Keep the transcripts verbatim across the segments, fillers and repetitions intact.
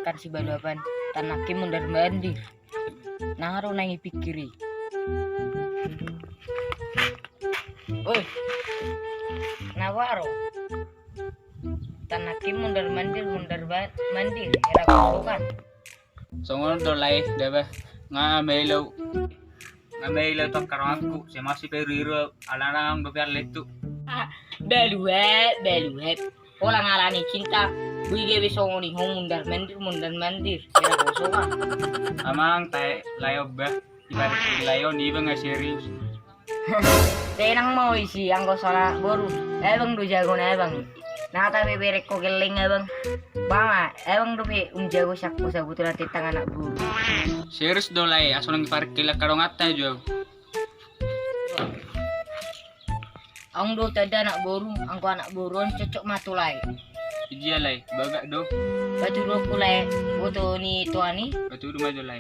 kan si Baluapan, tan nangkin mundar mandir. Nang ro nang i pikiri. Oi. Na waro. Tan nangkin mundar mandir, mundar ba-, mandir. Era kosokan. Songon do lae, daba. Nga melo. Nga melo tongkaronganku. Semasi periru alanang dope aletu. Baluat, baluat. Pola ngalani cinta, bui gabe songon i ho mundar mandir, mundar mandir. Kira kosongan. Amang, tae lae obba. Ibarat lae on iba nga serius. Tenang mo isi anggo sola boru. Ebang do jago na ebang. Na tabe berek ko geleng ebang. Bama, ebang do pe um jago sakko sabutulan tentang anak boru. Serius do lae, aso nang iparik kila kadonganta jo. Aung do tanda anak boru, anggo anak boru on cocok ma tu lae. Ijia lae, bagak do. Batu do ku lae, foto ni tuani. Batu do ma jo lae.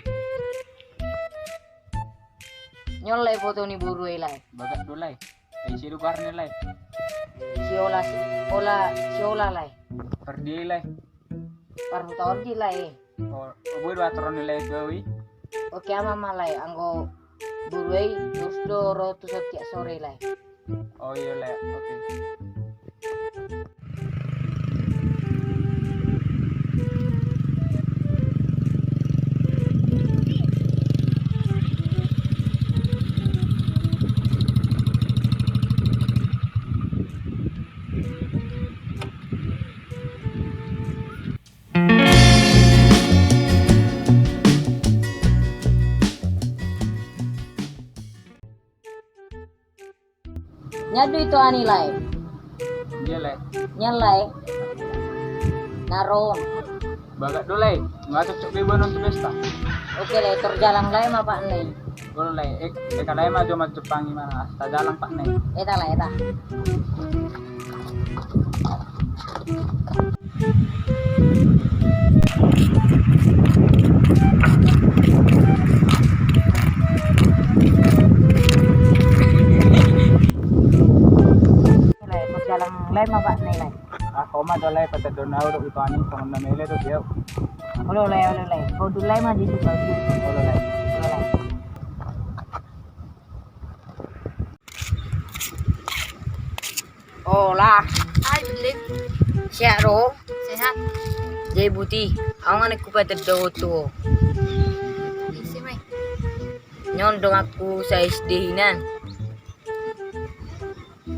Nyol lae foto ni boru e lae. Bagak do lae. Ai si do goarna lae. Si Ola, si Ola, si Ola lae. Pardia lae. Parhutaon di lae. Oh, boi do aturan ni lae tu au i. Oke ama ma lae, anggo boru i, terus do ro tu son tiak sore lae. Oh iyo lae, oke. Nian do ito ani lae. Iya lae. Nian lae. Na ro on. Bagak do lae. Nga cocok be boanon tu pesta. Oke lae, tor jalang lae ma Pak Ne. Olo lae, ek, eka lae ma jo ma Jepang i mana, tajalang Pak Ne. Eta lae, eta. Lae, tor jalang lae ma Pak Ne lae. Ah, koma do lae, patadon au do ito ani, songon na mele do dia. Olo lae, olo lae. Kau dulu lae ma di situ. Olo lae. Olo lae. Ola. Hai, Beli. Sehat ro? Sehat. Jadi buti, au nga nangkin hupatadahon tu ho. Isi mai. Nian donganku sa S D hinan.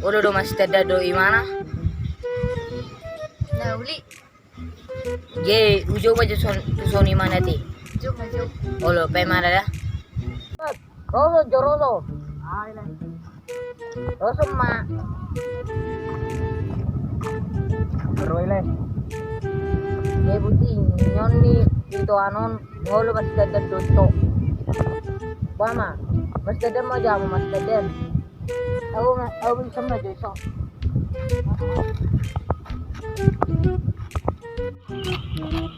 Olo do mastandar do i mana? Na uli. Jadi, ujou ma jo son, tu son i mana te? Ujou ma jo. Olo, pe mana da? Roso jo roso. Roso ma. Roi le. Jadi buti, nian ni ito anon, olo mastandar do ito. Ba ma, mastandar ma jo, mastandar. Au ma, au bisa ma jo ito.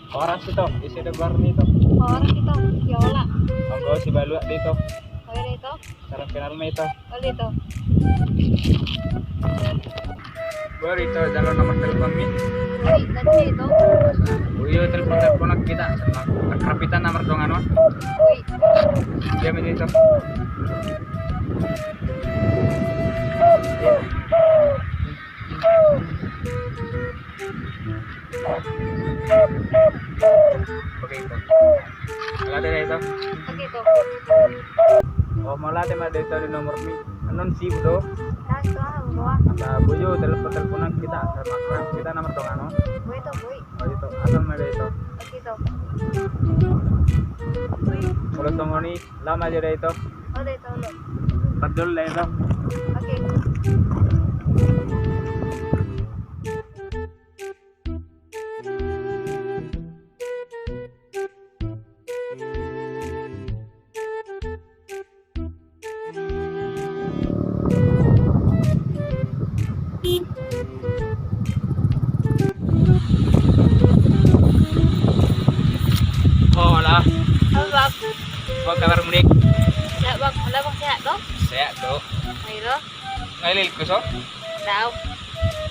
Horas ito, ise do goar ni ito? Horas ito, si Ola. Anggo si Baluat do ito. Oke do ito. Salam kenal ma ito. Oke do ito. Boi ito, jalo nomor telepon mi. Oi, tadi ito. Ui, telepon-teleponan hita. Akrab hita nomor dongan on. Oi. Dia ma ito. Oke, ito. Mauliate da ito. Oke, ito. Oh, mauliate ma da ito di nomor mi. Anon sibuk do. Nah, ito, ah, gua. Asa boi jo telepon-teleponan hita, asa akrab hita nomor dongan on. Boi ito, boi. Oh, ito. Asal ma da ito. Oke, ito. Molo songon i, laho ma jo da ito. Olo da ito, olo. Pardol da ito. Oke. Oh, Ola. Halo, Bang. Apa kabar, Mudik? Sehat, Bang. Halo, Bang, sehat, toh? Sehat, toh. Ayo, toh. Ngalil ku so? Tahu.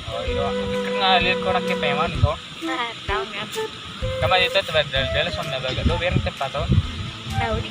Oh, iyo, aku pikir ngalil kau nak ke peman itu. Nah, tahu nggak? Kamu itu tebar dal-dal, soalnya bagak do, biar tepat, oh. Tahu di.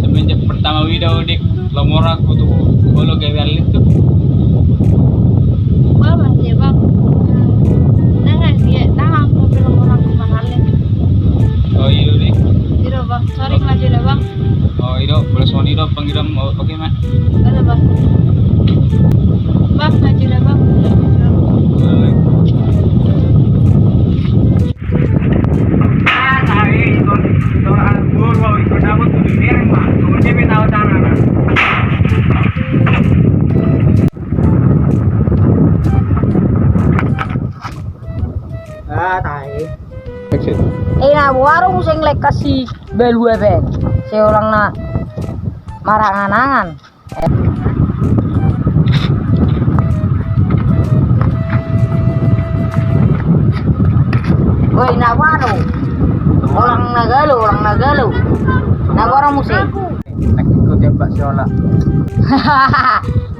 Semenjak pertama huida ho, Dik, lam hurangku tu, olo gabe allet tu. Bah, bah, dia, Bang. Tangan dia, tangan, tapi lam hurangku marallet. Oh, iyo, Dik. Iyo, Bang. Sorry, maju dah, Bang. Oh, iyo, boleh soni do, Bang, Bang. Oh, oke, Mak. Halo, Bang. Bang, maju dah, Bang. Boleh. Ah, tai. Action. Eh, na boha do muse ngelek si balua be. Sai holan na marangan-angan. Woi, na boha do? Holan na galo, holan na galo. Na boha do muse? Nangkin hutembak si Ola.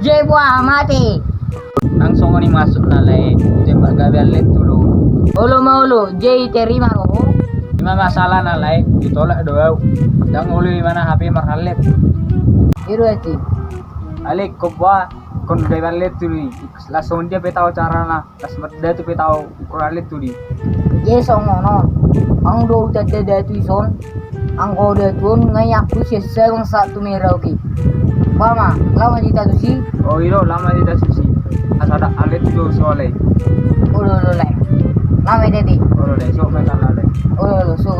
Jadi boha, mate. Nang songon i masuk na lae, hutembak gabe allet tu do. Olo ma olo, jadi terima do ho. Ima masalah na lae, ditolak do au. Ndang olo imana hape marallet. I do, Aci. Alek, ingkon boha, ingkon gabe allet tu do i. Laos songon dia pe tahu carana, laos mardatu pe tahu ingkon allet tu do i. Jadi songon on. Anggo do hutanda datu i son, anggo datu on nga i, aku sian Sabang sahat tu Merauke. Boha ma, laho ma hita tusi. Oh, i do, laho ma hita tusi. Asa ndang allet tu do so lae. Olo, olo, lae. Laho ma hita, Dik. Olo, lae, so ma hita, lae. Olo, olo, so.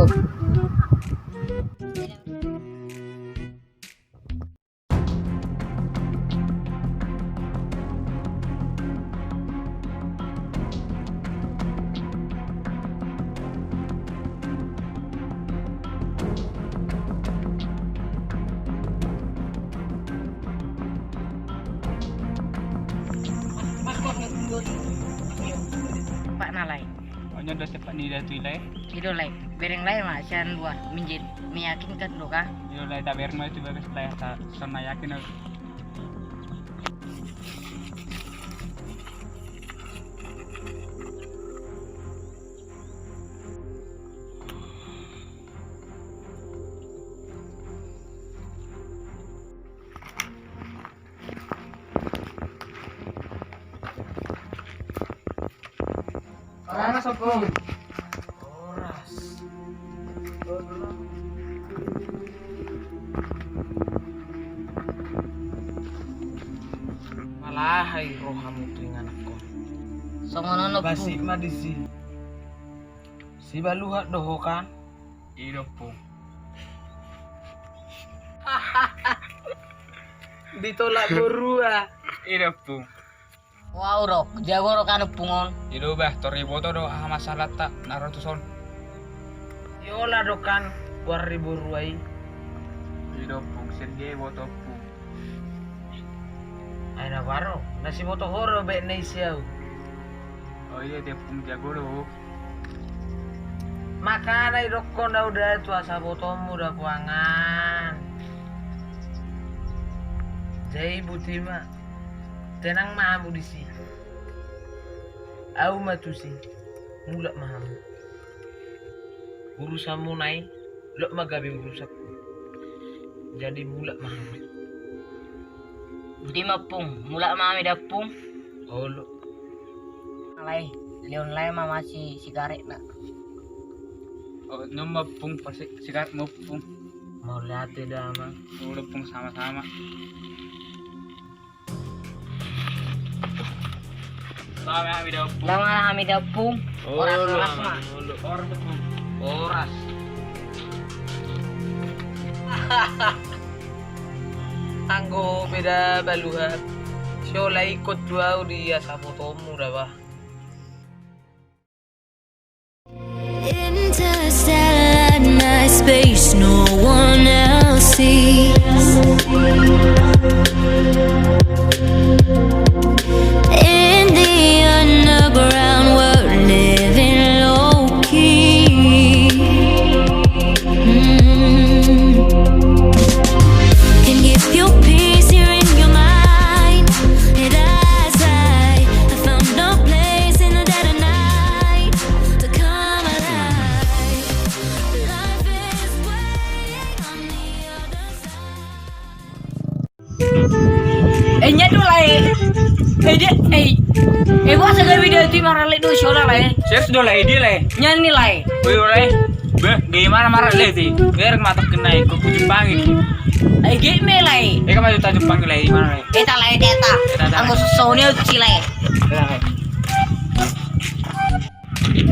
Pak na lae. Onyo do tepat ni datu i lae. I do lae. Bereng lae ma sian luar, minjit, meyakinkan do ka. I do lae, tabereng ma tu bagas lae, asa songon na yakin au. Horas, Ompung. Horas. Malahai rohamu tu ingananku. Songon on, Ompung. Basi ma disi. Sibaluhak do ho kan? I do, Ompung. Ditolak borua. I do, Ompung. Wau do, jago do kan, Ompung, on. I do, bah, tor diboto do aha masalahta na ro tuson. Iola do kan, goar ni borua i. I do, Ompung, sian dia diboto, Ompung. Ai na boha ro, na siboto ho do baen na isi au. Oh, i do, Ompung, jago do. Mak, Kana idokkon au da tu asa botomu da puangan. Jadi buti ma. Tenang ma hamu disi. Au ma tusi. Mulak ma hamu. Urusanmu nai, lot ma gabe urusanku. Jadi mulak ma hamu. Buti ma pung, mulak ma hami da pung. Olo. Lae, leon lae ma masi sigaret na. Oh, nyo ma pung pasi sigaret ma pung. Mauliate da amang. Olo pung sama-sama. Lama hami da pung. Lama hami da pung. Horas, horas ma. Horas. Anggo beda baluhan. Siola ikut tu au di asa botomu da bah. Interstellar night space, no one else sees. In the underground, we're living low key. Mm. Can give you peace here in your mind. And as I, I found no place in the dead of night. Eh, nya do lae. Eh, dia, eh. Eh, gua asa gabe dia tu marale do siola lae. Serius do lae, dia lae. Nya ni lae. Woi lae. Bah, gimana marale ti? Biar matak kena ikut kucing panggil. Eh, game lae. Eh, kan masuk tajuk panggil lae, gimana lae? Eh, tak lae, tak, tak. Eh, tak, tak. Anggo sosone uci lae. Eh, tak, tak. Be,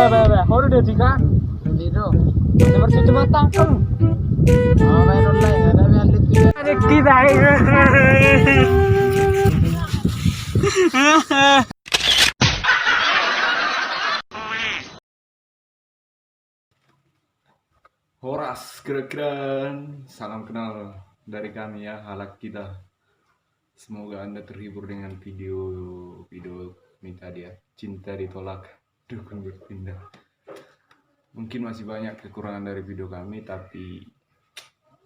be, be, how do they think, ah? Seperti itu matang kan? Oh, main online, ada yang lihat juga. Ada kita, eh. Horas, kira-kira salam kenal dari kami ya, halak kita. Semoga Anda terhibur dengan video, video ini tadi ya, cinta ditolak, dukun berpindah. Mungkin masih banyak kekurangan dari video kami, tapi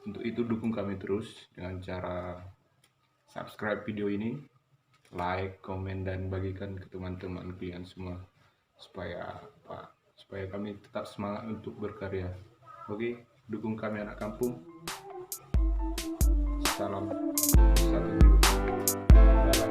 untuk itu dukung kami terus dengan cara subscribe video ini, like, komen, dan bagikan ke teman-teman kalian semua supaya apa? Supaya kami tetap semangat untuk berkarya. Oke, dukung kami anak kampung. Salam satu jiwa. Dadah.